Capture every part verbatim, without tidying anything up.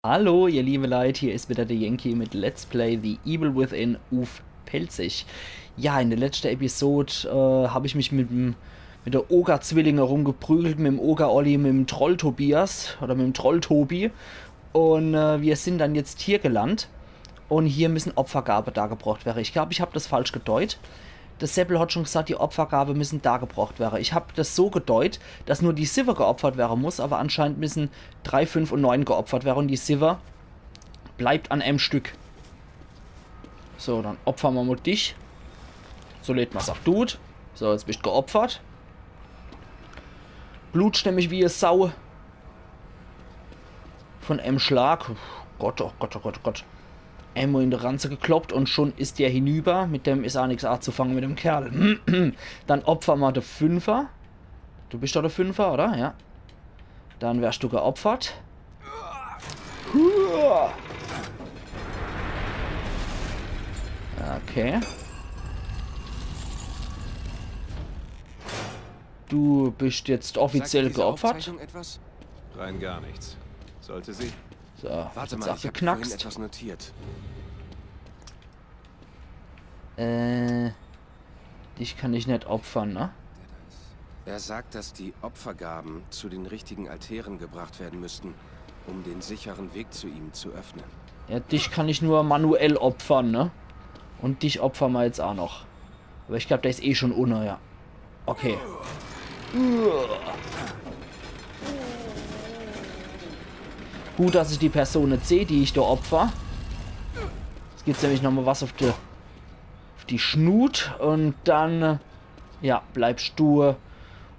Hallo, ihr liebe Leit, hier is wieder der Yankee mit Let's Play The Evil Within uff Pälzisch. Ja, in der letzte Episode äh, hab ich mich mit, dem, mit der Oger-Zwillinge rumgeprügelt, mit dem Oger-Olli, mit dem Troll-Tobias oder mit dem Troll-Tobi. Und äh, wir sind dann jetzt hier gelandet. Und hier müssen Opfergabe dargebracht werden. Ich glaub, ich hab das falsch gedeut. Der Seppel hat schon gesagt, die Opfergabe müssen dargebracht werden. Ich hab das so gedeut, dass nur die Siwwe geopfert werden muss, aber anscheinend müssen drei, fünf und neun geopfert werden und die Siwwe bleibt an einem Stück. So, dann opfern wir mal dich. So lädt man's auch gut. So, jetzt bist du geopfert. Blutst nämlich wie e Sau. Von einem Schlag. Gott, oh Gott, oh Gott, oh Gott. Einmal in die Ranze gekloppt und schon ist der hinüber. Mit dem ist auch nichts anzufangen, mit dem Kerl. Dann opfern wir den Fünfer. Du bist doch der Fünfer, oder? Ja. Dann wärst du geopfert. Okay. Du bist jetzt offiziell geopfert. Sagt dir diese Aufzeichnung etwas? Rein gar nichts. Sollte sie? So, warte mal, ich hab vorhin etwas notiert. Äh, dich kann ich net opfern, ne? Er sagt, dass die Opfergaben zu den richtigen Altären gebracht werden müssten, um den sicheren Weg zu ihm zu öffnen. Ja, dich kann ich nur manuell opfern, ne? Und dich opfern wir jetzt auch noch. Aber ich glaub, der ist eh schon unne, ja. Okay. Gut, dass ich die Person net seh, die ich da opfer. Jetzt gibt's nämlich nochmal was auf die, auf die Schnut und dann, äh, ja, bleibst du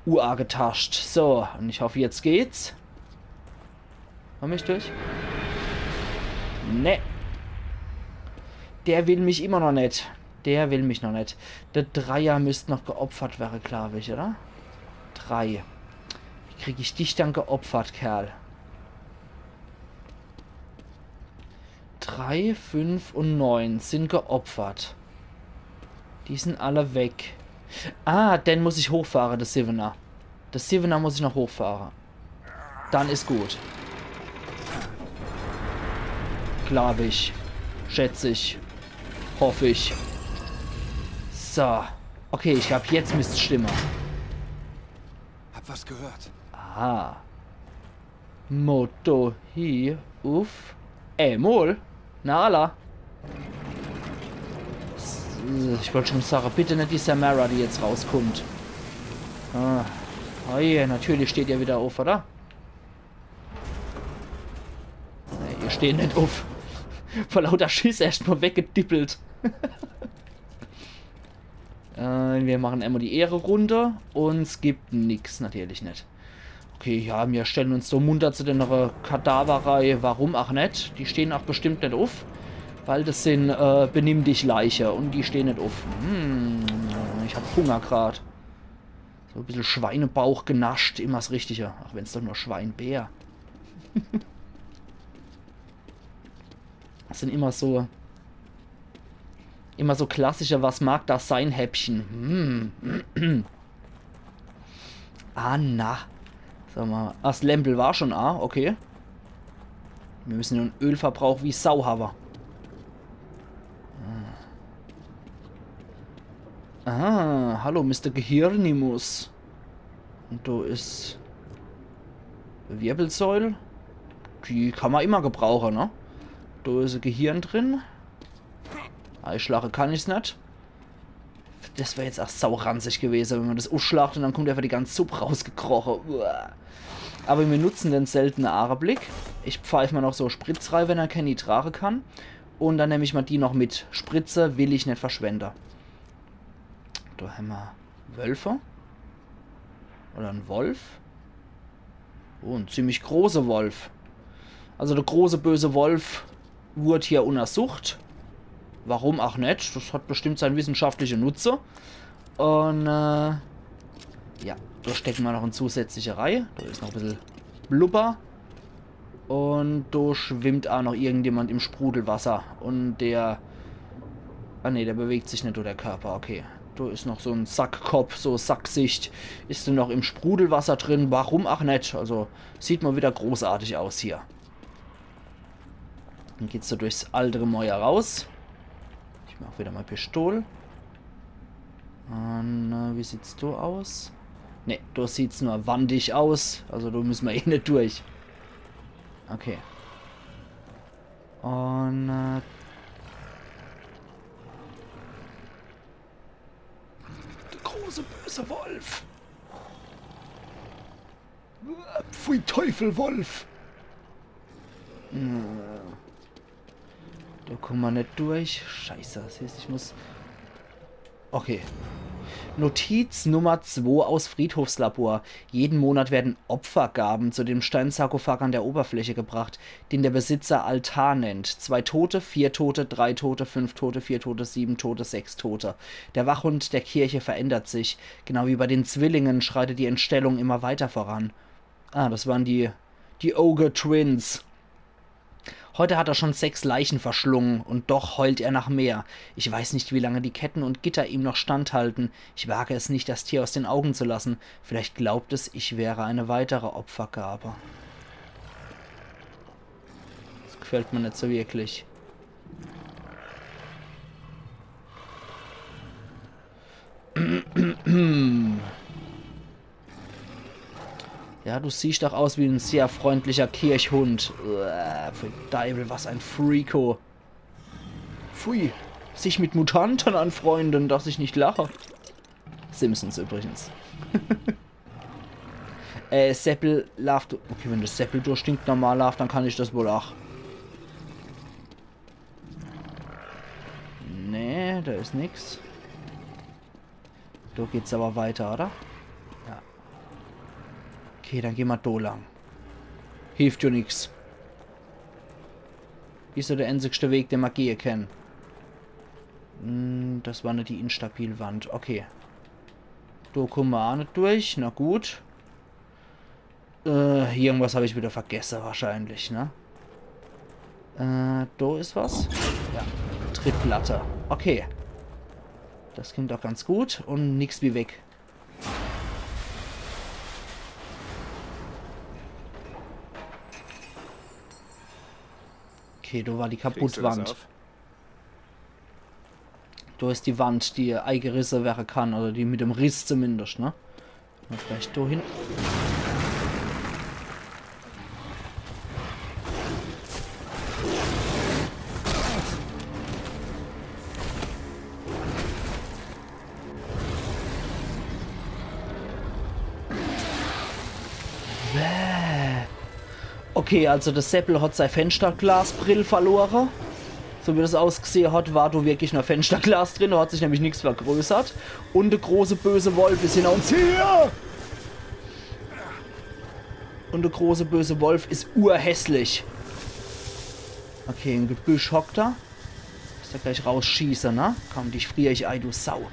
uagetascht. So, und ich hoffe, jetzt geht's. Komm ich durch? Ne. Der will mich immer noch net. Der will mich noch net. Der Dreier müsst noch geopfert werden, glaub ich, oder? Drei. Wie krieg ich dich dann geopfert, Kerl? Drei, fünf und neun sind geopfert. Die sind alle weg. Ah, den muss ich hochfahren, der Siebener. Der Siebener muss ich noch hochfahren. Dann ist gut. Glaub ich. Schätz ich. Hoff ich. So. Okay, ich glaub, jetzt müsst's stimmen. Hab was gehört. Aha. Moto hi uff. Ey, Mol. Na, alla. Ich wollt schon sagen, bitte net die Samara, die jetzt rauskommt. Ah. Oh je, natürlich steht er wieder auf, oder? Nee, ihr steht net auf. Vor lauter Schiss erst mal weggedippelt. Äh, wir machen einmal die Ehrenrunde und es gibt nix, natürlich net. Okay, ja, wir stellen uns so munter zu den äh, Kadaver rei. Warum auch net? Die stehen auch bestimmt net auf. Weil das sind äh, Benimm-dich-Leiche und die stehen net auf. Hm, ich hab Hunger grad. So ein bisschen Schweinebauch genascht, immer das Richtige. Auch wenn's doch nur Schweinbär. Das sind immer so, immer so klassische, was mag das sein, Häppchen. Hm. Ah, na. Sag mal, das Lämpel war schon, ah, okay. Wir müssen einen Ölverbrauch wie Sau haben. Ah, hallo, Mister Gehirnimus. Und da ist Wirbelsäule. Die kann man immer gebrauchen, ne? Da ist ein Gehirn drin. Eischlache kann ich's net. Das wär jetzt auch sauranzig gewesen, wenn man das uschlacht und dann kommt einfach die ganze Suppe rausgekrochen. Uah. Aber wir nutzen den seltenen Augenblick. Ich pfeif mal noch so Spritz rei, wenn er kenni tragen kann. Und dann nehm ich mal die noch mit. Spritze will ich net verschwenden. Da haben wir Wölfe. Oder ein Wolf. Oh, ein ziemlich großer Wolf. Also der große böse Wolf wurde hier untersucht. Warum auch net? Das hat bestimmt seinen wissenschaftlichen Nutze. Und äh, ja, da stecken wir noch eine zusätzliche Reihe. Da ist noch ein bisschen Blubber. Und da schwimmt auch noch irgendjemand im Sprudelwasser. Und der... Ah ne, der bewegt sich net, nur der Körper, okay. Da ist noch so ein Sackkopp, so Sackgsicht. Ist da noch im Sprudelwasser drin, warum auch net? Also, sieht mal wieder großartig aus hier. Dann geht's so durchs alte Gemäuer raus. Ich mach wieder mei Pistol. Un, äh, wie sieht's do aus? Ne, do sieht's nur wandig aus. Also do müsse mer eh net durch. Okay. Un, äh, de große böse Wolf. Pfui Teufel, Wolf. Äh. Do kumme mer net durch. Scheiße, das heißt, ich muss... Okay. Notiz Nummer zwei aus Friedhofslabor. Jeden Monat werden Opfergaben zu dem Steinsarkophag an der Oberfläche gebracht, den der Besitzer Altar nennt. Zwei Tote, vier Tote, drei Tote, fünf Tote, vier Tote, sieben Tote, sechs Tote. Der Wachhund der Kirche verändert sich. Genau wie bei den Zwillingen schreitet die Entstellung immer weiter voran. Ah, das waren die, die Ogre Twins. Heute hat er schon sechs Leichen verschlungen und doch heult er nach mehr. Ich weiß nicht, wie lange die Ketten und Gitter ihm noch standhalten. Ich wage es nicht, das Tier aus den Augen zu lassen. Vielleicht glaubt es, ich wäre eine weitere Opfergabe. Das gefällt mir nicht so wirklich. Ja, du siehst doch aus wie ein sehr freundlicher Kirchhund. Uah, pfui Deiwel, was ein Freako. Pfui, sich mit Mutanten anfreunden, dass ich nicht lache. Simpsons übrigens. Äh, Seppel laaft. Okay, wenn das Seppel do stinknormal laaft, dann kann ich das wohl auch. Nee, da is nix. Do geht's aber weiter, oder? Ja. Okay, dann geh mer do lang. Hilft jo nix. Is jo der einzigste Weg, den mer gehe kenne. Hm, das war net die instabil Wand. Okay. Do kumme mer auch net durch. Na gut. Äh, irgendwas hab ich wieder vergesse wahrscheinlich, ne? Äh, do is was. Ja, Trittplatte. Okay. Das klingt doch ganz gut. Und nix wie weg. Okay, do war die Kaputtwand. Do is die Wand, die eigerisse wäre kann, oder die mit dem Riss zumindest, ne? Mal vielleicht do hin. Bäh. Okay, also das Seppel hat sei Fensterglasbrill verlore. So wie das ausgesehe hat, war do wirklich nur Fensterglas drin, do hat sich nämlich nix vergrößert. Und der große böse Wolf is hinter uns her! Und der große böse Wolf is urhässlich. Okay, im Gebüsch hockt er. Muss do gleich rausschieße, ne? Komm, dich frier ich ei, du Sau.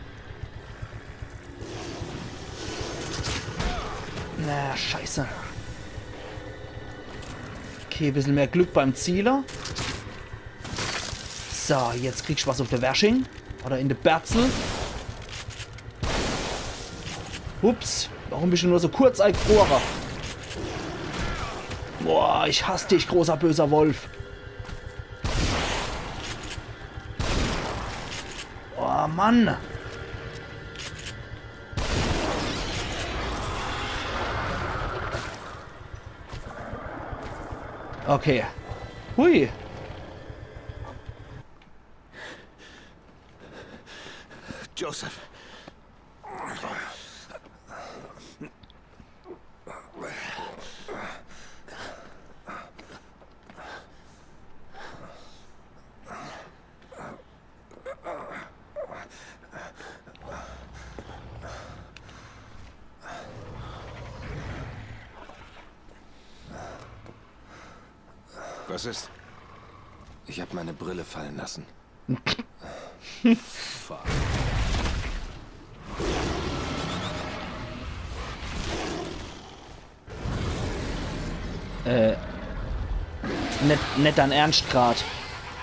Na, scheiße. Okay, bissel mehr Glück beim Ziele. So, jetzt kriegsch was auf de Wersching. Oder in de Berzel. Ups, warum bist du nur so kurz eingefrore? Boah, ich hass dich, großer böser Wolf. Oh Mann. Okay. Hui. Joseph. Was ist? Ich hab meine Brille fallen lassen. Fuck. Äh. Net, net dein Ernst grad.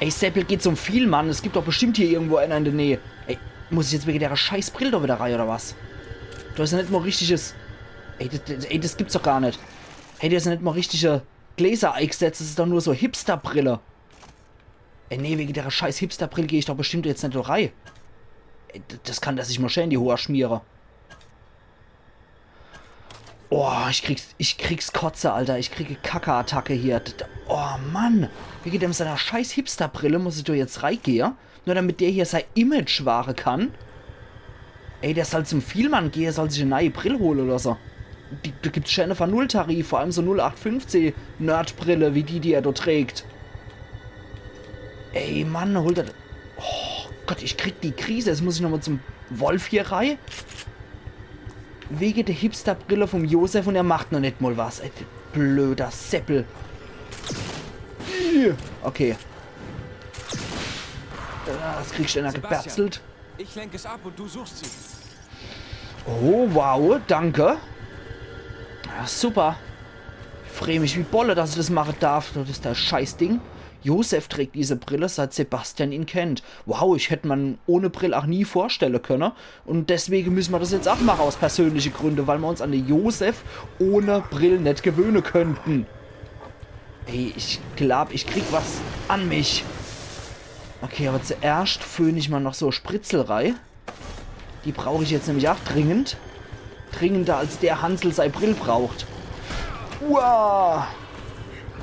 Ey, Seppel, geht's um viel, Mann. Es gibt doch bestimmt hier irgendwo einer in der Nähe. Ey, muss ich jetzt wege dere Scheißbrill do wieder rei, oder was? Do is jo net mol richtiges. Ey, das, das, ey, das gibt's doch gar net. Ey, do is jo net mol richtige Gläser eigsetzt, das is doch nur so Hipsterbrille. Ey, nee, wege dere scheiß Hipsterbrill geh ich doch bestimmt jetzt net do rei. Ey, d- das kann der sich mol schee in die Hoor schmiere. Oh, ich krieg's, ich krieg's Kotze, Alter. Ich krieg Kackeattacke hier. D- d- Oh Mann. Wege dem seiner scheiß Hipsterbrille muss ich do jetzt reigehe. Nur damit der hier sei Image wahre kann. Ey, der soll zum Vielmann gehe, soll sich e neie Brill hole oder so. Die, do gibt's schee Null-Tarif, vor allem so null acht fünfzeh Nerdbrille, wie die, die er do trägt. Ey, Mann, hol der. Oh Gott, ich krieg die Krise. Jetzt muss ich nochmol zum Wolf hier rei. Wege der Hipsterbrille vom Josef und er macht noch net mol was. Ey, blöder Seppel. Okay. Das kriegst du einer geberzelt. Ich lenke es ab und du suchst sie. Oh, wow, danke. Ja, super. Free mich wie Bolle, dass ich das mache darf. Das is das Scheißding. Josef trägt diese Brille, seit Sebastian ihn kennt. Wow, ich hätt mer ohne Brill ach nie vorstelle könne. Und deswege müsse mer das jetzt ach mache aus persönliche Gründe, weil mer uns an de Josef ohne Brill net gewöhne könnten. Ey, ich glaub, ich krieg was an mich. Okay, aber zuerscht föhn ich mal noch so Spritzel rei. Die brauch ich jetzt nämlich ach dringend. Dringender als der Hansel sei Brill braucht. Uah.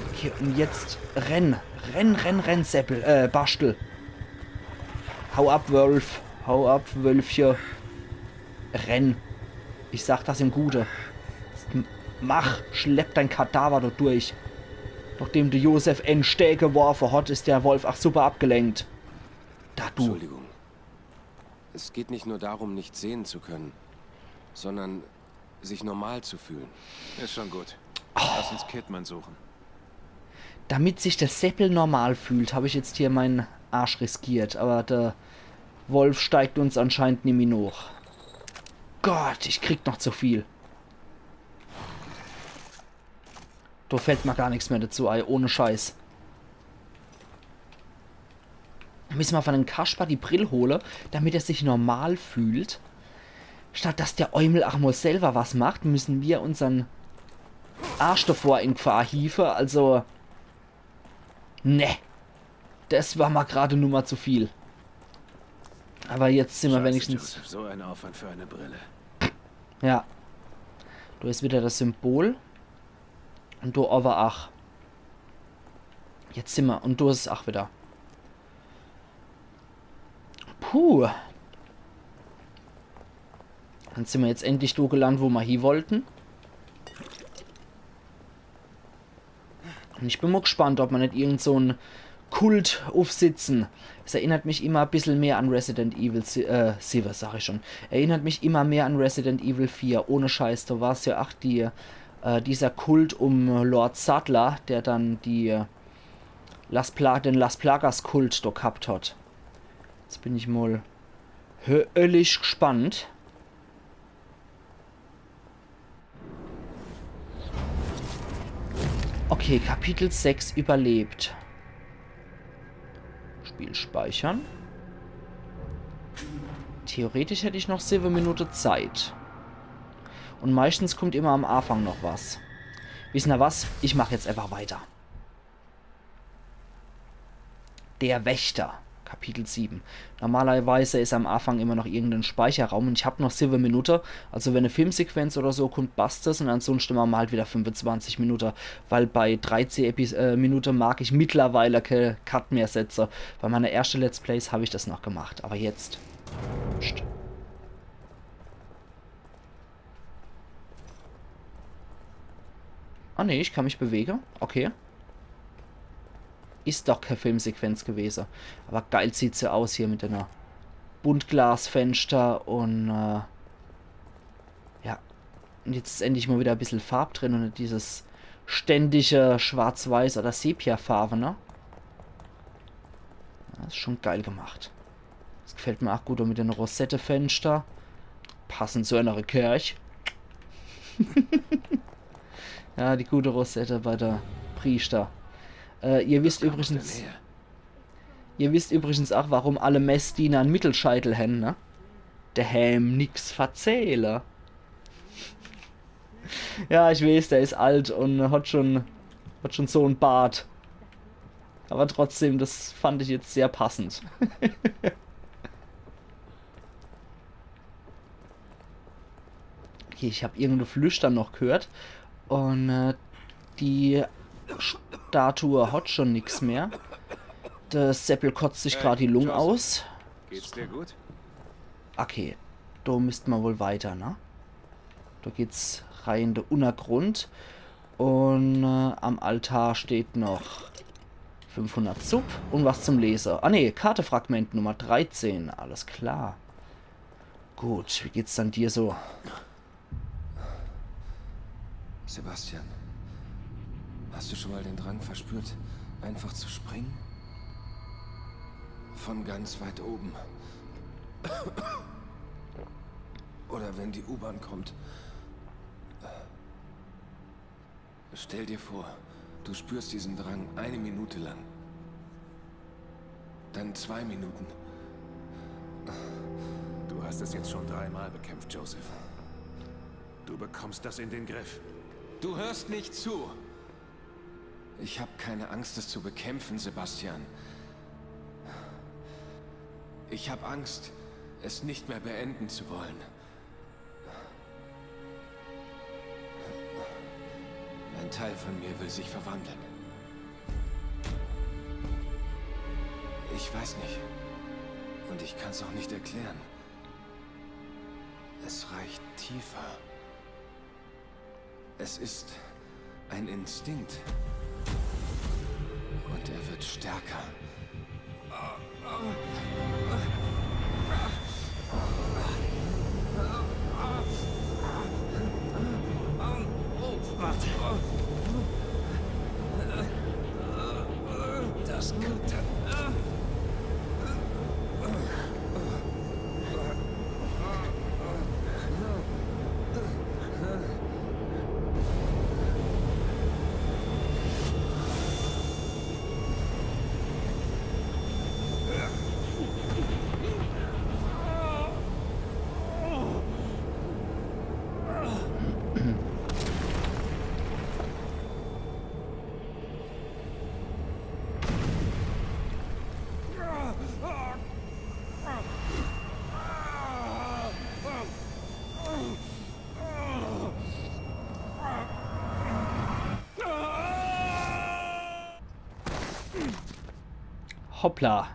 Okay, und jetzt renn. Renn, renn, renn, Seppel, äh, Baschtel. Hau ab, Wolf. Hau ab, Wölfche. Renn. Ich sag das im Gute. M- Mach, schlepp dein Kadaver dort durch. Nachdem de Josef en Stää geworfe hat, is der Wolf ach super abgelenkt. Da du. Entschuldigung. Es geht nicht nur darum, nicht sehen zu können, sondern sich normal zu fühlen. Ist schon gut. Lass uns Kidman suchen. Damit sich der Seppel normal fühlt, hab ich jetzt hier meinen Arsch riskiert. Aber der Wolf steigt uns anscheinend nimmi noch. Gott, ich krieg noch zu viel. Do fällt mer gar nix mehr dazu ei, ohne Scheiß. Müsse mer von dem Kasper die Brill hole, damit er sich normal fühlt. Statt dass der Eumel ach mal selber was macht, müssen wir unsern Arsch davor in Gefahr hiefe. Also, ne. Das war mal grad Nummer zu viel. Aber jetzt sind wir wenigstens. Joseph, so ein Aufwand für eine Brille. Ja. Do is wieder das Symbol. Und do aber ach. Jetzt sind wir. Und do is es ach wieder. Puh. Dann sind wir jetzt endlich do gelandet, wo wir hie wollten. Und ich bin mal gespannt, ob wir nicht irgend so einen Kult aufsitzen. Es erinnert mich immer ein bisschen mehr an Resident Evil si- äh, sieben, sag ich schon. Erinnert mich immer mehr an Resident Evil vier. Ohne Scheiß, da war's ja ach die, äh, dieser Kult um Lord Sadler, der dann die, äh, Las Pla den Las Plagas Kult da gehabt hat. Jetzt bin ich mal höllisch gespannt. Okay, Kapitel sechs überlebt. Spiel speichern. Theoretisch hätte ich noch sieben Minuten Zeit. Und meistens kommt immer am Anfang noch was. Wissen ihr was? Ich mach jetzt einfach weiter. Der Wächter, Kapitel sieben. Normalerweise is am Anfang immer noch irgendein Speicherraum und ich hab noch sieben Minuten. Also wenn eine Filmsequenz oder so kommt, passt es und ansonsten machen wir halt wieder fünfundzwanzig Minuten, weil bei dreizehn Epis äh, Minuten mag ich mittlerweile keine Cut mehr setzen. Bei meinen ersten Let's Plays habe ich das noch gemacht, aber jetzt. Psst. Ah nee, ich kann mich bewegen. Okay. Is doch keine Filmsequenz gewesen. Aber geil sieht sie aus hier mit einer Buntglasfenster und äh, ja. Und jetzt is endlich mal wieder ein bisschen Farb drin und nicht dieses ständige Schwarz-Weiß- oder Sepia-Farbe, ne? Das is schon geil gemacht. Das gefällt mir auch gut, und mit den Rosettefenster. Passend zu einer Kirche. Ja, die gute Rosette bei der Priester. Äh, ihr wisst übrigens, ihr wisst übrigens auch, warum alle Messdiener einen Mittelscheitel haben, ne? Der Ham nix verzähle. Ja, ich weiß, der is alt und hat schon, hat schon so einen Bart. Aber trotzdem, das fand ich jetzt sehr passend. Okay, ich hab irgendwo Flüstern noch gehört. Und äh, die Statue hat schon nix mehr. Der Seppel kotzt sich grad die Lung aus. Geht's dir gut? Okay, do müsst mer wohl weiter, ne? Do geht's rein in de Unnergrund. Und äh, am Altar steht noch fünfhundert Sub und was zum Lese. Ah ne, Kartefragment Nummer dreizehn. Alles klar. Gut, wie geht's dann dir so? Sebastian, hast du schon mal den Drang verspürt, einfach zu springen? Von ganz weit oben. Oder wenn die U-Bahn kommt. Stell dir vor, du spürst diesen Drang eine Minute lang. Dann zwei Minuten. Du hast es jetzt schon dreimal bekämpft, Joseph. Du bekommst das in den Griff. Du hörst nicht zu. Ich habe keine Angst, es zu bekämpfen, Sebastian. Ich habe Angst, es nicht mehr beenden zu wollen. Ein Teil von mir will sich verwandeln. Ich weiß nicht. Und ich kann es auch nicht erklären. Es reicht tiefer. Es ist ein Instinkt. Und er wird stärker. Warte. Das könnte. Hoppla.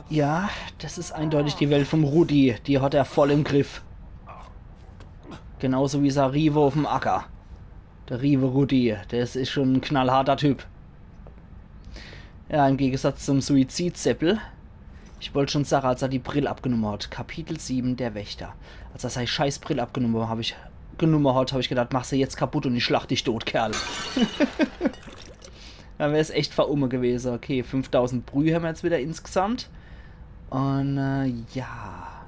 Ja, das is eindeutig die Welt vom Rudi. Die hat er voll im Griff. Genauso wie sei Rive uff'm Acker. Der Rive Rudi, das is schon en knallharter Typ. Ja, im Gegensatz zum Suizidseppel. Ich wollt schon sage, als er die Brill abgenumme hat. Kapitel sieben, der Wächter. Als er sei scheiß Brill abgenumme hab ich, genumme hat, hab ich gedacht, mach se jetzt kaputt und ich schlacht dich tot, Kerl. Dann wär's echt verumme gewese. Okay, fünftausend Brüh hämmer jetzt wieder insgesamt. Und äh, ja.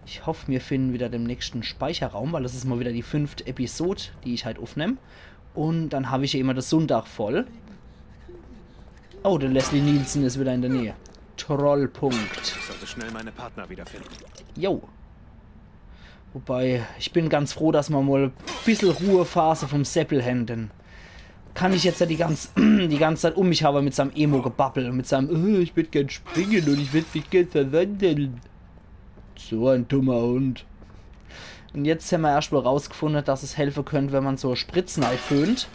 Ich hoff, mir finden wieder den nächsten Speicherraum, weil das is mal wieder die fünfte Episode, die ich halt uffnemm. Und dann hab ich ja immer de Sunndach voll. Oh, der Leslie Nielsen is wieder in der Nähe. Trollpunkt. Ich sollte schnell meine Partner wiederfinden. Jo. Wobei, ich bin ganz froh, dass mer mal e bissel Ruhephase vom Seppel hän, denn kann ich jetzt ja die ganz, die ganze Zeit um mich habe mit seinem Emo-Gebabbel und mit seinem, äh, ich würd gern springen und ich würd mich gern verwandeln. So ein dummer Hund. Und jetzt hämmer erscht mal rausgefunde, dass es helfe könnt, wenn man so Spritzen eiföhnt.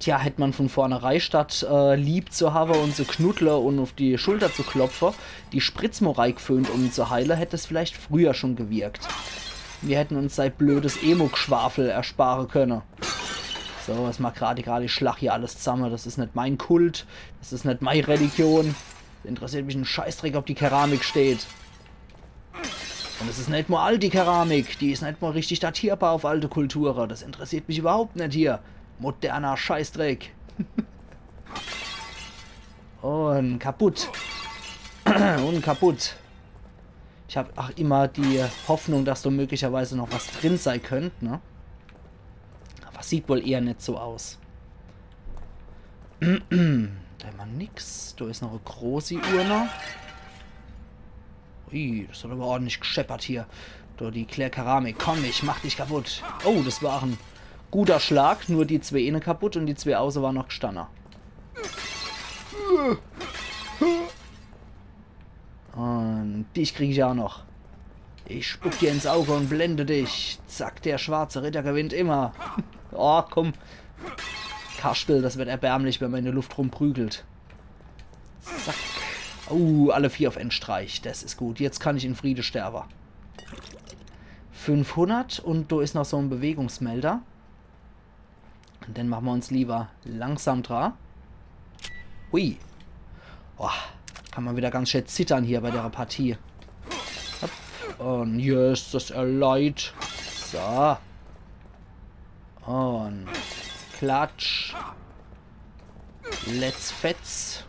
Tja, hätt man von vornherein, statt äh, lieb zu habe und zu knuddle und auf die Schulter zu klopfe, die Spritz mal reigeföhnt, um ihn zu heile, hätt es vielleicht früher schon gewirkt. Wir hätten uns sei blödes Emo-Gschwafel erspare könne. So, was macht grad, grad, ich schlag hier alles zusamme. Das is net mein Kult, das is net mei Religion. Interessiert mich en Scheißdreck, ob die Keramik steht. Und es is net mal alt, die Keramik. Die is net mal richtig datierbar auf alte Kulture. Das interessiert mich überhaupt net hier. Moderner Scheißdreck. Und kaputt. Und kaputt. Ich hab ach immer die Hoffnung, dass do möglicherweise noch was drin sei könnt, ne? Aber sieht wohl eher net so aus. Do hämmer nix. Do is noch e großi Urne. Ui, das hat aber ordentlich gscheppert hier. Do die Klärkeramik. Komm, ich mach dich kaputt. Oh, das war en guter Schlag. Nur die zwee inne kaputt und die zwee auße waren noch gstanne. Und dich krieg ich auch noch. Ich spuck dir ins Auge und blende dich. Zack, der schwarze Ritter gewinnt immer. Oh, komm. Kasperl, das wird erbärmlich, wenn man in der Luft rumprügelt. Zack. Uh, alle vier auf einen Streich. Das ist gut. Jetzt kann ich in Friede sterben. Fünfhundert und da ist noch so ein Bewegungsmelder. Und dann machen wir uns lieber langsam dran. Hui. Boah, kann man wieder ganz schön zittern hier bei der Partie. Hopp. Und yes, das erleid. So. Und klatsch. Let's fetz.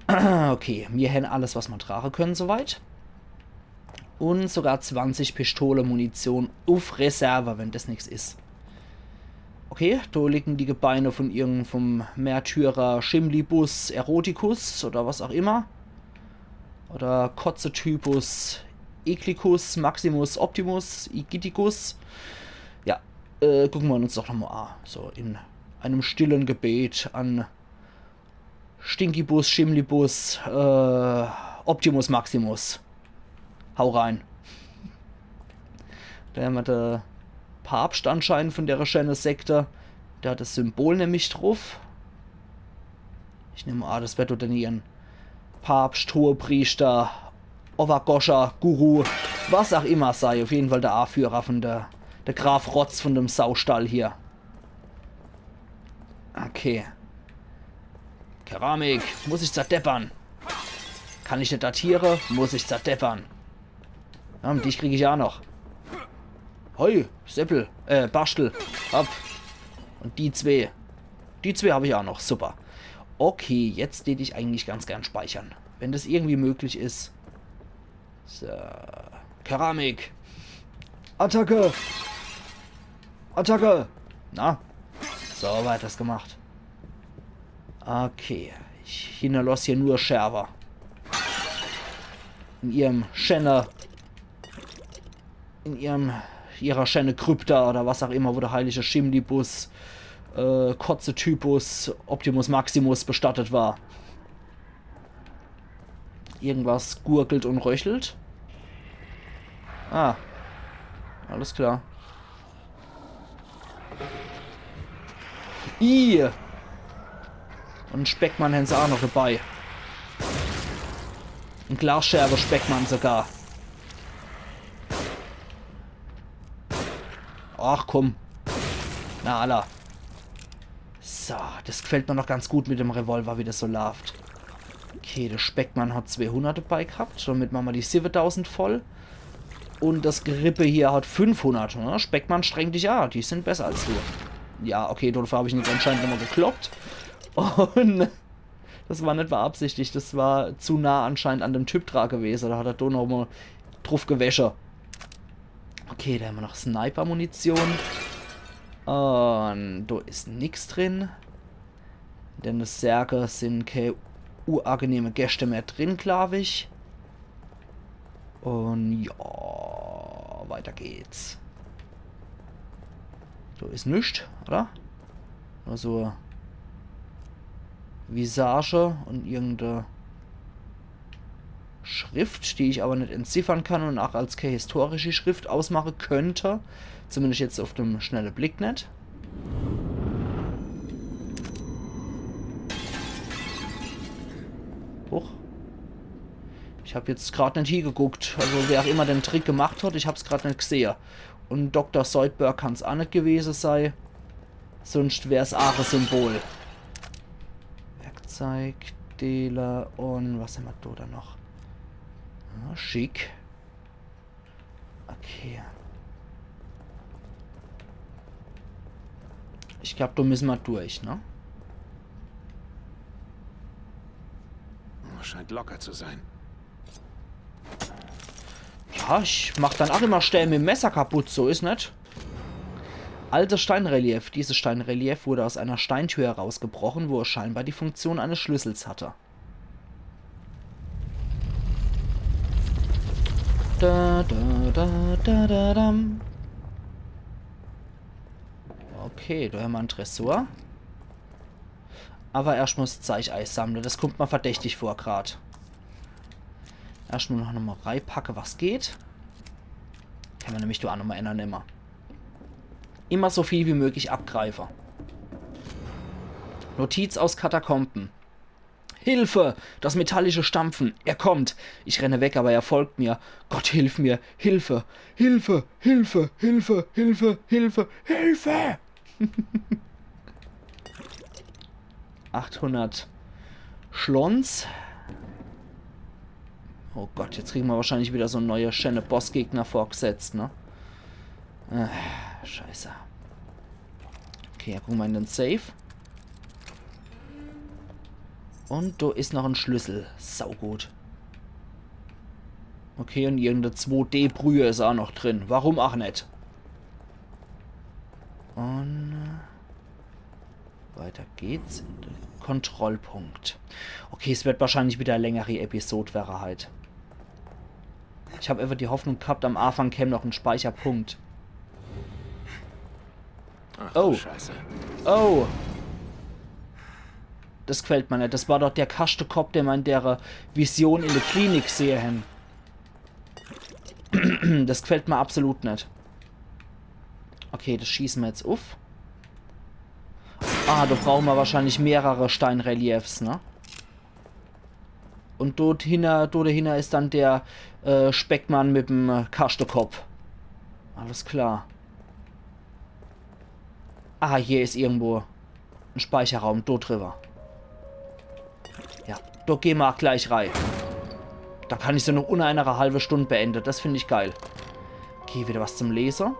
Okay, mir hän alles, was man tragen können, soweit. Und sogar zwanzig Pistole-Munition uff Reserve, wenn das nix is. Okay, da liegen die Gebeine von irgend vom Märtyrer Schimlibus Eroticus oder was auch immer. Oder Kotzetypus Eclicus Maximus Optimus Igiticus. Ja, äh, gucken wir uns doch nochmal an. So in einem stillen Gebet an Stinkibus, Schimlibus, äh, Optimus Maximus. Hau rein. Da haben wir den Papst anscheinend von der schöne Sekte. Der hat das Symbol nämlich drauf. Ich nehme an, das wird dort dann ihren Papst, Hohepriester, Owagoscher, Guru, was auch immer sei. Auf jeden Fall der Anführer von der, der Graf Rotz von dem Saustall hier. Okay. Keramik, muss ich zerdeppern. Kann ich net datiere, muss ich zerdeppern. Ja, und dich krieg ich ja noch. Hoi, Seppel, äh, Baschtel, ab. Und die zwee. Die zwee hab ich auch noch, super. Okay, jetzt tät ich eigentlich ganz gern speichern. Wenn das irgendwie möglich is. So. Keramik. Attacke! Attacke! Na? Sauber hat das gemacht. Okay. Ich hinnerloss hier nur Scherwe. In ihrem Schenne. In ihrem, ihrer Schenne Krypta oder was auch immer, wo der heilige Schimlibus, äh, Kotzetypus, Optimus Maximus bestattet war. Irgendwas gurgelt und röchelt. Ah. Alles klar. Ih! Und Speckmann hän se auch noch dabei. Und Glasscherbe-Speckmann sogar. Ach komm. Na, alla. So, das gefällt mir noch ganz gut mit dem Revolver, wie das so laaft. Okay, der Speckmann hat zweehundert dabei gehabt. Somit machen wir die siebentausend voll. Und das Gerippe hier hat fünfhundert. Ne? Speckmann, streng dich an. Die sind besser als du. Ja, okay, dafür hab ich jetzt anscheinend nochmal gekloppt. Und das war net beabsichtigt. Das war zu nah anscheinend an dem Typ dra gewesen. Da hat er da nochmal drauf gewäsche. Okay, da haben wir noch Sniper-Munition. Und da ist nix drin. Denn es Särge sind keine unangenehme Gäste mehr drin, glaub ich. Und ja, weiter geht's. Da ist nix, oder? Nur so Visage und irgendeine Schrift, die ich aber nicht entziffern kann und auch als keine historische Schrift ausmachen könnte. Zumindest jetzt auf dem schnellen Blick nicht. Huch. Ich hab jetzt grad nicht hingeguckt. Also wer auch immer den Trick gemacht hat, ich hab's grad nicht gesehen. Und Doktor Zoidberg kann's auch nicht gewesen sein. Sonst wär's auch ein Symbol. Werkzeugdealer und was haben wir da dann noch? Ah, schick. Okay. Ich glaub, da müssen wir durch, ne? Scheint locker zu sein. Ja, ich mach dann auch immer schnell mit dem Messer kaputt, so ist net. Altes Steinrelief. Dieses Steinrelief wurde aus einer Steintür herausgebrochen, wo es scheinbar die Funktion eines Schlüssels hatte. Da, da, da, da, da, dam. Okay, da haben wir einen Tresor. Awwer erscht mol 's Zeig eisammle. Des kummt mer verdächtig vor grad. Erscht mol noch, noch mol reipacke, was geht. Kenne mer nämlich do aa noch mol ännere nemme. Immer so viel wie möglich abgreife. Notiz aus Katakomben. Hilfe! Das metallische Stampfen. Er kommt. Ich renne weg, aber er folgt mir. Gott, hilf mir. Hilfe! Hilfe! Hilfe! Achthundert Schlons. Oh Gott, jetzt kriege mer wahrscheinlich widder so neie schäne Bossgegner vorgesetzt, ne? Äh, scheiße. Okay, ja, gucke mer in de Safe. Un do is noch en Schlüssel. Saugut. Okay, un irgend e zwo D-Brühe is aa noch drin. Warum aa net? Un, äh, weiter geht's in de Kontrollpunkt. Okay, 's werd wahrscheinlich widder e längeri Episod werre heit. Ich hab äfach die Hoffnung gehabt, am Aafang käm noch en Speicherpunkt. Ach, du Oh. Scheiße. Oh. Des gfällt mer net. Des war doch de Kaschtekopp, den mer in dere Vision in de Klinik gsehe hen. Des gfällt mer absolut net. Okay, des schieße mer jetzt uff. Ah, do brauche mer wahrscheinlich mehrere Steinreliefs, ne? Un dort hinner, dort hinner is dann de, äh, Speckmann mit em, äh, Kaschtekopp. Alles klar. Ah, hier is irgendwo en Speicherraum, dort driwwer. Ja, dort gehn mer aa gleich rei. Do kann ich se noch unner enere halwe Stund beende. Des find ich geil. Okay, widder was zum Lese.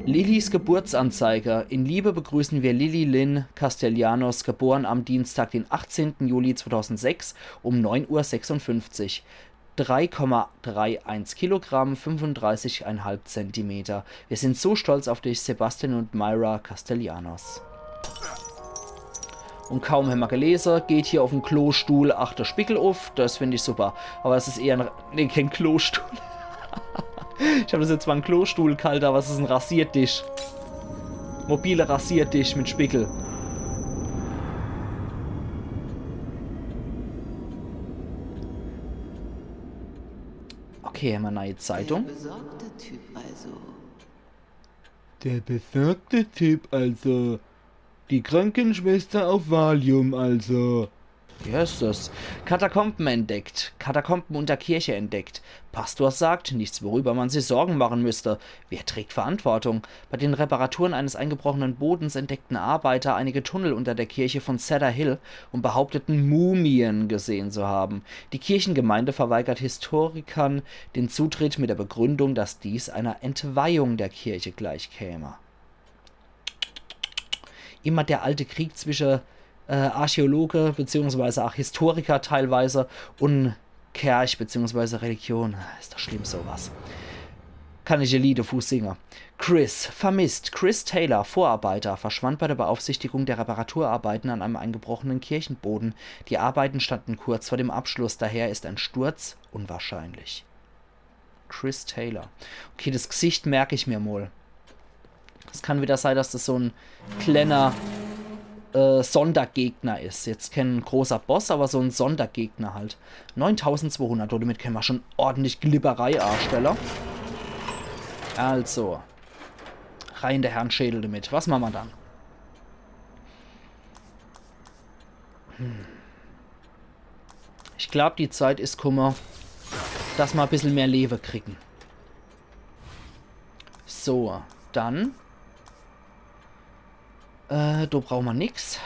Lillys Geburtsanzeige. In Liebe begrüßen wir Lily Lynn Castellanos, geboren am Dienstag, den achtzehnten Juli zweitausendsechs um neun Uhr sechsundfünfzig. Drei Komma drei eins Kilogramm, fünfunddreißig Komma fünf Zentimeter. Wir sind so stolz auf dich, Sebastian und Myra Castellanos. Un kaum hämmer gelese, geht hier uffm Klostuhl, ach, de Spiegel uff. Des find ich super. Awwer es is eher en, nee, kän Klostuhl. Ich hab des jetzt mol en Klostuhl gehalte, awwer es is en Rasiertisch. Mobile Rasiertisch mit Spiegel. Okay, hämmer e neie Zeitung. Der besorgte Typ also. Der besorgte Typ also. Die Krankenschwester auf Valium also. Wie heißt das? Katakomben entdeckt. Katakomben unter Kirche entdeckt. Pastor sagt, nichts, worüber man sich Sorgen machen müsste. Wer trägt Verantwortung? Bei den Reparaturen eines eingebrochenen Bodens entdeckten Arbeiter einige Tunnel unter der Kirche von Cedar Hill und behaupteten, Mumien gesehen zu haben. Die Kirchengemeinde verweigert Historikern den Zutritt mit der Begründung, dass dies einer Entweihung der Kirche gleichkäme. Immer der alte Krieg zwischen, äh, Archäologe beziehungsweise auch Historiker teilweise und Kerch beziehungsweise Religion. Ist doch schlimm, sowas. Kann ich e Lied devu singe. Chris, vermisst. Chris Taylor, Vorarbeiter, verschwand bei der Beaufsichtigung der Reparaturarbeiten an einem eingebrochenen Kirchenboden. Die Arbeiten standen kurz vor dem Abschluss, daher ist ein Sturz unwahrscheinlich. Chris Taylor. Okay, das Gesicht merk ich mir mol. Es kann wieder sei, dass das so en kleiner, äh, Sondergegner is. Jetzt kän großer Boss, aber so en Sondergegner halt. Neuntausendzwohundert, damit kenne mer schon ordentlich Glibberei anstelle. Also, rein der Herrnschädel damit. Was mache mer dann? Hm. Ich glaub, die Zeit is kumme, dass mer e bissel mehr Lewe kriegen. So, dann. Äh, do brauche mer nix.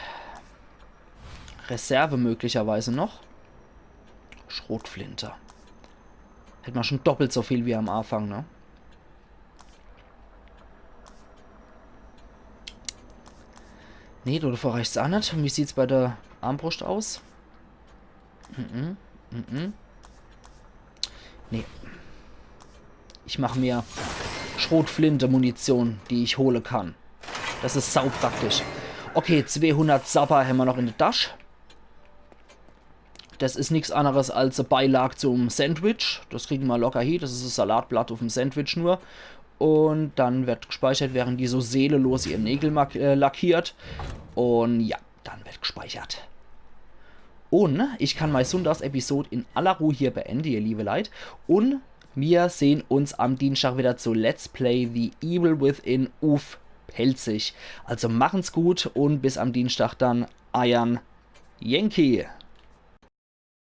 Reserve möglicherweise noch. Schrotflinte. Hätt mer schon doppelt so viel wie am Anfang, ne? Nee, do devor reicht's aa net. Un wie sieht's bei der Armbruscht aus? Mhm, mhm. Nee. Ich mach mir Schrotflinte-Munition, die ich hole kann. Das is saupraktisch. Okay, zweehundert Sabber hämmer noch in de Tasch. Das is nix anneres als e Beilag zum Sandwich. Das kriegen mer locker hie. Das is e Salatblatt uffm Sandwich nur. Un dann werd gespeichert, während die so seelenlos ihr Nägel mak-, äh, lackiert. Un ja, Dann wird gespeichert. Un ich kann mei Sunntagsepisod in aller Ruh hier beende, ihr liebe Leit. Un mir sehn uns am Dienstag wieder zu Let's Play The Evil Within uff Pälzisch. Also machen's gut un bis am Dienstag dann, eiern Yankee.